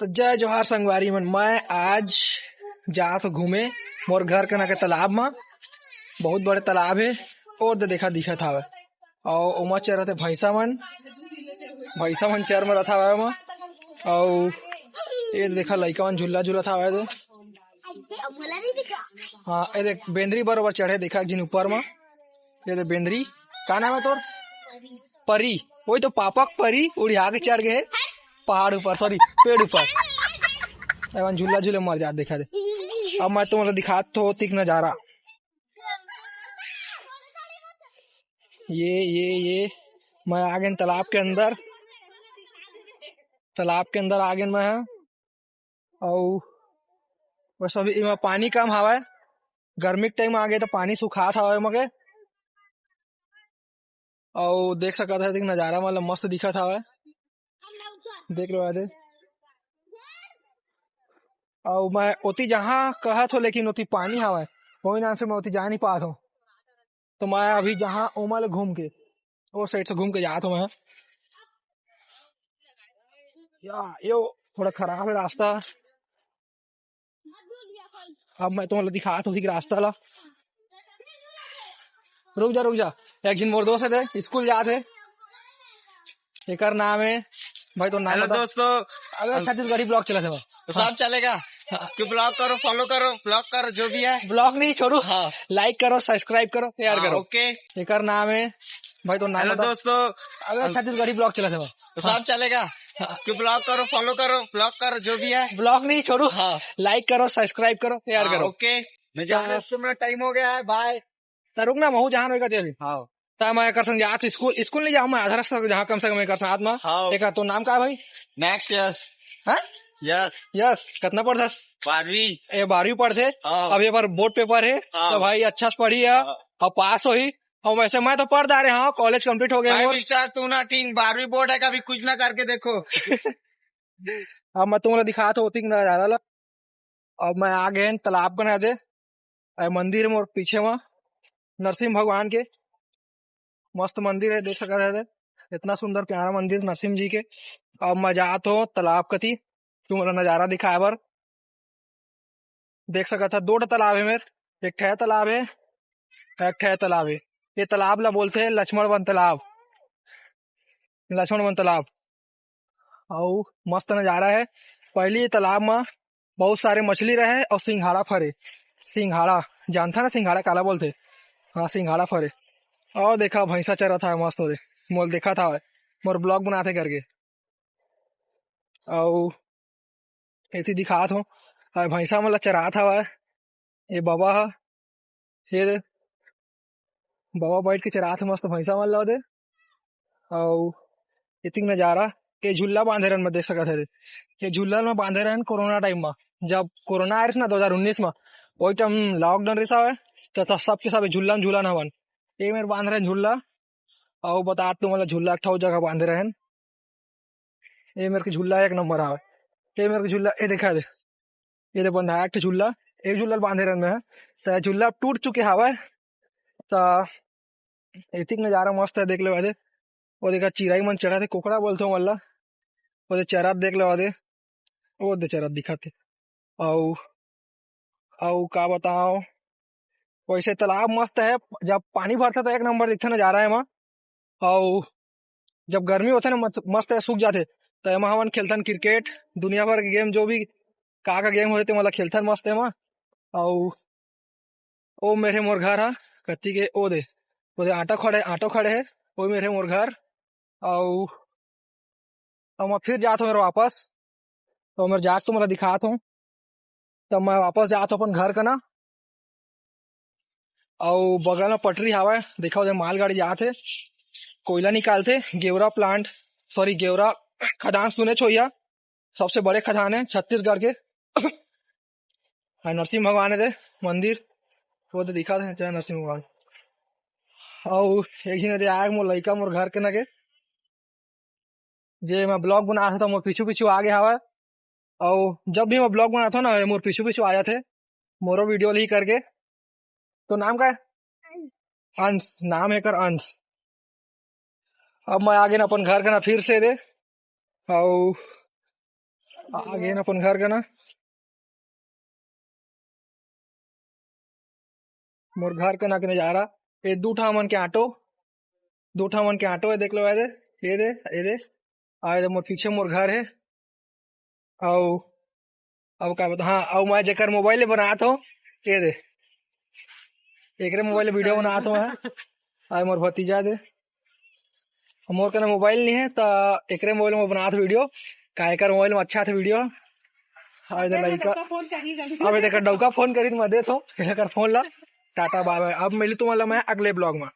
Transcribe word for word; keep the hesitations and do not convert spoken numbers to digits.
तो जय जोहार संगवारी मन, मैं आज जात हो घूमे मोर घर के ना के तालाब म। बहुत बड़े तालाब हे, ओ दे देखा दिखत हावय। अउ ओमा चरत हे भैंसा मन, भैंसा मन चर म रथा हावय ओमा। अउ ये देखा लइका मन झूला झूलत हावय दे। हाँ, ये देख बेंदरी बरोबर चढ़े, देखा एक झिन ऊपर म। ये दे बेंदरी, का नाम है तोर? परी। वही तो पापा के परी उड़िया के चढ़ गए पहाड़ ऊपर, सॉरी, पेड़ ऊपर। एवन झूला झूले मर जात, देखा दे। अब मैं तुम्हारा दिखात हो तिक नजारा। ये ये ये मैं आ गए तालाब के अंदर, तालाब के अंदर आ गए मैं। अउ बस अभी एमा पानी कम हावय, गर्मी के टाइम आ गए तो पानी सुखात हावय एमा के। अउ देख सकत हव, देख नजारा मतलब मस्त दिखत हावय, देख लो दे। अउ मैं ओती जहाँ कहत हो, लेकिन ओती पानी हावय, वही नाम से मैं ओती जा नहीं पात हो। तो मैं अभी जहाँ ओमा ले घूम के, ओ साइड से घूम के जात हो मैं। या, यो थोड़ा खराब है रास्ता। अब मैं तुम्हारा दिखात हो ठीक रास्ता ला। रुक जा, रुक जा, एक झिन मोर दोस्त है, स्कूल जात है, एकर नाम है भाई, तो नाम हेलो बता। दोस्तों, अबे, हम छत्तीसगढ़ी ब्लॉग चला था। तो हाँ। सब चलेगा। हाँ। उसके ब्लॉग करो, फॉलो करो, ब्लॉग करो, जो भी है। ब्लॉग नहीं छोड़ू। हाँ। लाइक करो, सब्सक्राइब करो, शेयर हाँ, करो। ओके। एकर नाम है भाई, तो नाम हेलो बता। दोस्तों, अबे, हम छत्तीसगढ़ी ब्लॉग चला था। तो हाँ। सब चलेगा। हाँ। उसके ब्लॉग करो, फॉलो करो, ब्लॉग करो, जो भी है। ब्लॉग नहीं छोड़ू। हाँ। लाइक करो, सब्सक्राइब करो, शेयर हाँ, करो। ओके। मैं जा रहा हूँ, तो तुम्हारा टाइम हो गया है, बाय। त रुक ना, महू जहान होएगा तेरे। हाँ। त मैं एकर संग जात स्कूल, स्कूल नहीं जाऊँ मैं, आधा रास्ता जहाँ कम से कम एकर साथ में। हाँ। एकर तो नाम का है भाई? Max yes. हाँ? यस। यस, कितना पढ़थस? बारहवीं। ए, बारहवीं पढ़थे। हाँ। अब ये पर बोर्ड पेपर है, हाँ। तो भाई अच्छा से पढ़ी है, हाँ। और पास होही। और वैसे मैं तो पढ़ डारे हँव, कॉलेज कंप्लीट हो गया है फाइव मोर। स्टार तू ना, ठीक, बारहवीं बोर्ड है, कभी कुछ ना करके देखो। अब मैं तुम्हारा दिखात हो, ओतिक नजारा ला। अब मैं आ गए तालाब के ना दे, ए मंदिर है मोर पीछे वहाँ, नरसिंह भगवान के मस्त मंदिर है, देख सकत है, इतना सुंदर प्यारा मंदिर नरसिंह जी के। अब मैं जात हो तालाब कती, तुम्हारा नजारा दिखाए बर। देख सकत है, दो ठो तालाब है मेर, एक ठे तालाब है, एक ठे तालाब है। ये तालाब ला बोलते हैं लक्ष्मण वन तालाब, लक्ष्मण वन तालाब। अउ मस्त नजारा है। पहली ये तालाब में बहुत सारे मछली रहे और सिंघाड़ा फरे। सिंघाड़ा जानता ना, सिंघाड़ा काला बोलते? हाँ, सिंघाड़ा फरे। और देखा, भैंसा चरत है मस्त, ओदे मोल देखा था, मोर ब्लॉग बनाते करके। अउ एती दिखात हो, अउ भैंसा मन ला चरात हवय। ये बाबा ह, ये दे, बाबा बैठ के चरात हे मस्त भैंसा मन ला दे। अउ एतिक नजारा, ये झूला बांधे रहन, मैं देख सकत हरे, ये झूला में बांधे रहन कोरोना टाइम में, जब कोरोना आए रहिस ना दो हज़ार उन्नीस में, वही टाइम लॉकडाउन रहिस हवय, तो, तो सबके सब झूला में झूलन हवन। ये मेर बांध रहन झूला, अउ बतात तुमन ला झूला एक ठो जगह बांधे रहन। ये मेर के झूला एक नंबर आवे। ये मेर के झूला, ये देखा दे, ये दे बंधा एक ठो झूला, एक झूला ल बांधे रहन में, त झूला अब टूट चुके हावय। त एतिक नजारा मस्त है, देख ले वादे। वो देखा, चिरई मन चरत हे, कोकड़ा बोलथे ओमन ला। वो दे चरत, देख ले वादे, वो दे चरत दिखत हे। अउ, अउ का बताओ, वैसे तालाब मस्त है, जब पानी भरथे त एक नंबर दिखथे नजारा एमा। अउ जब गर्मी होथे ना, मत-, मस्त है, सूख जाथे, त एमा हमन खेलथन क्रिकेट, दुनिया भर के गेम, जो भी का का गेम होथे, तेमन ला खेलथन मस्त एमा। अउ ओ मेर हे मोर घर हा, कति के ओ दे, ओ दे ऑटो खड़े, ऑटो खड़े हे, ओ मेर हे मोर घर। अउ, अउ मैं फिर जात हूँ मेरे वापस, तो मैं जाके तुम्हारा दिखात हूँ। तब मैं वापस जात हूँ अपन घर कना, अउ बगल में पटरी हावय, देखा उधर मालगाड़ी जात हे, कोयला निकालथे, गेवरा प्लांट, सॉरी, गेवरा खदान सुने छो या, सबसे बड़े खदान है छत्तीसगढ़ के। हाँ, नरसिंह भगवान है दे मंदिर, वो तो दिखा दे, जय नरसिंह भगवान। अउ एक झिन दे आए मोर लइका, मोर घर के नगे, जे मैं ब्लॉग बनात हूँ, तो मोर पीछू पीछू आगे हावय। अउ जब भी मैं ब्लॉग बनात हूँ ना, ये मोर पीछू पीछू आ जाथे, मोरो वीडियो ली करके। तो नाम का है? अंश, नाम है कर अंश। अब मैं आगे ना अपन घर का ना फिर से दे। अउ आ गे ना अपन घर के ना, मोर घर के ना के नजारा। ये दू ठा मन के ऑटो, दू ठा मन के ऑटो हे, देख लो, ये दे, ये दे, ये दे, आ ये दे मोर पीछे मोर घर हे। अउ अब का बता, हाँ, अउ मैं जेकर मोबाइल ले बनात हो, ये दे, एकरे मोबाइल ले वीडियो बनात हो मैं। आ मोर भतीजा दे, मोर कने मोबाइल नहीं है, त एकरे मोबाइल में बनात वीडियो, का एकर मोबाइल में अच्छा था वीडियो। आ ये दे लइका, अब ये देख डौका फोन करी, मैं देत हो एकर फोन ला। टाटा बाय बाय, अब मिली तुमन ला मैं अगले ब्लॉग में।